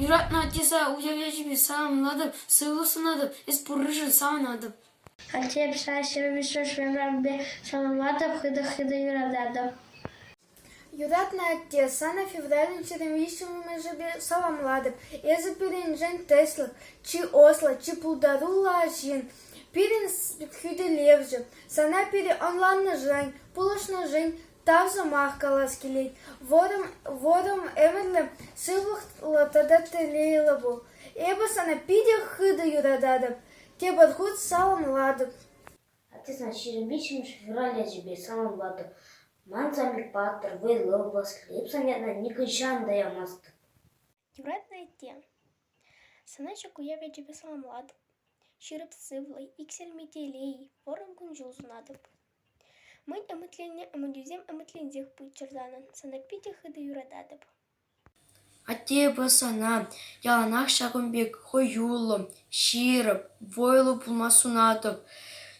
Юратнӑ атте уяв ячӗпе саламлатӑп, сывлӑх сунатӑп, эс пурришӗн савӑнатӑп. Атте ҫӗрӗмӗш февральпе саламлатӑп, хытӑ-хытӑ юрататӑп. Юратнӑ атте, сана февралӗн 23-мӗшӗпе саламлатӑп. Эсӗ пирӗншӗн тӗслӗх, чи ӑслӑ, чи пултаруллӑ арҫын, пирӗн хӳтӗлевҫӗ. Сана пире ӑнланнӑшӑн, пулӑшнӑшӑн тав сӑмах калас килет. Вӑрӑм, вӑрӑм ӗмӗрлӗ, сывлӑхлӑ тата телейлӗ пул. Эпӗ сана питӗ хытӑ юрататӑп, тепӗр хут саламлатӑп. Атте сан 23-мӗш февраль ячӗпе саламлатӑп. Ман сан пек паттӑр, вӑйлӑ пулас килет. Эп сан ятна нихӑҫан та ямастӑп. Юратнӑ атте, сана ҫак уяв ячӗпе саламлатӑп. Ҫирӗп сывлӑх, иксӗлми телей, вӑрӑм кун-ҫул сунатӑп. Мӗн ӗмӗтленнӗ ӗмӗтӳсем ӗмӗтленсех пыччӑр санӑн, сана питӗ хытӑ юрататӑп. Атте эпӗ сана яланах ҫакӑн пек хӑюллӑ, ҫирӗп, вӑйлӑ пулма сунатӑп.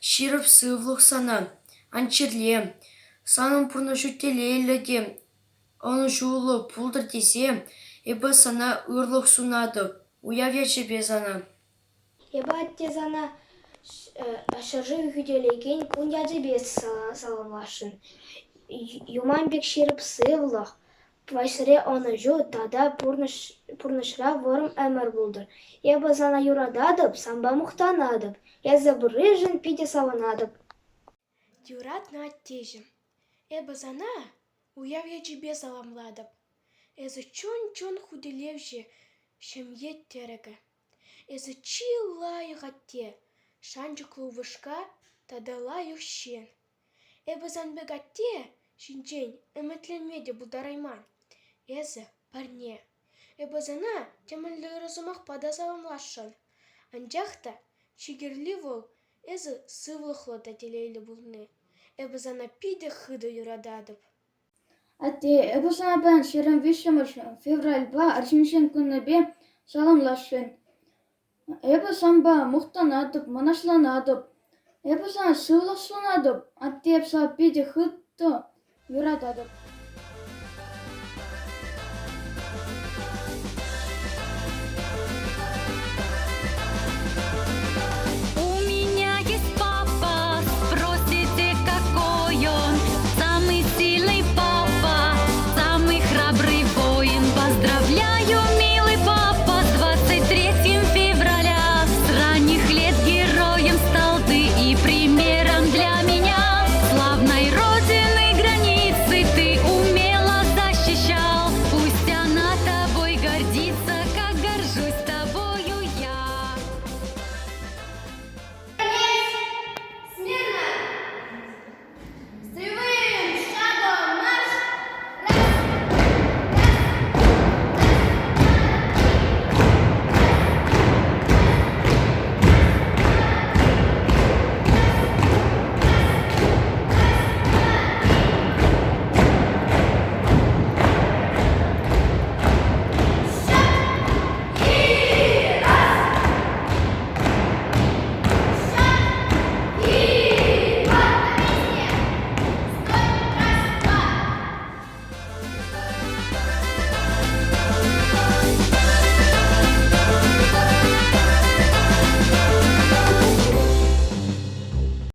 Ҫирӗп сывлӑх сана, ан чирле. Санӑн пурнӑҫу телейлӗ те ӑнӑҫуллӑ пултӑр тесе эпӗ сана ырлӑх сунатӑп. Уяв ячӗпе сана. Эпӗ атте сана ҫӗршыв хӳтӗлекен кун ячӗпе саламласшӑн. Юман пек ҫирӗп сывлӑх, ӗҫре ӑнӑҫу тата пурнӑҫра вӑрӑм ӗмӗр пултӑр. Эпӗ сана юрататӑп, санпа мухтанатӑп. Эсӗ пурришӗн питӗ савӑнатӑп. Юратнӑ аттеҫӗм, эпӗ сана уяв ячӗпе саламлатӑп. Эсӗ чун-чун хӳтӗлевҫӗ, ҫемье тӗрекӗ. Эсӗ чи лайӑх атте, шанчӑклӑ упӑшка тата лайӑх ҫын. Эпӗ сан пек атте ҫинчен ӗмӗтленме те пултарайман. Эсӗ — парне. Эпӗ сана темӗнле ырӑ сӑмахпа та саламласшӑн. Анчах та чи кирли вӑл — эсӗ сывлӑхлӑ та телейлӗ пулни. Эпӗ сана питӗ хытӑ юрататӑп. Атте, эпӗ сана паян 23-мӗш февральпа арҫынсен кунӗпе саламласшӑн. Эпӗ санпа мухтанатӑп, мӑнаҫланатӑп. Эпӗ сана сывлӑх сунатӑп. Атте, эп сана питӗ хытӑ юрататӑп.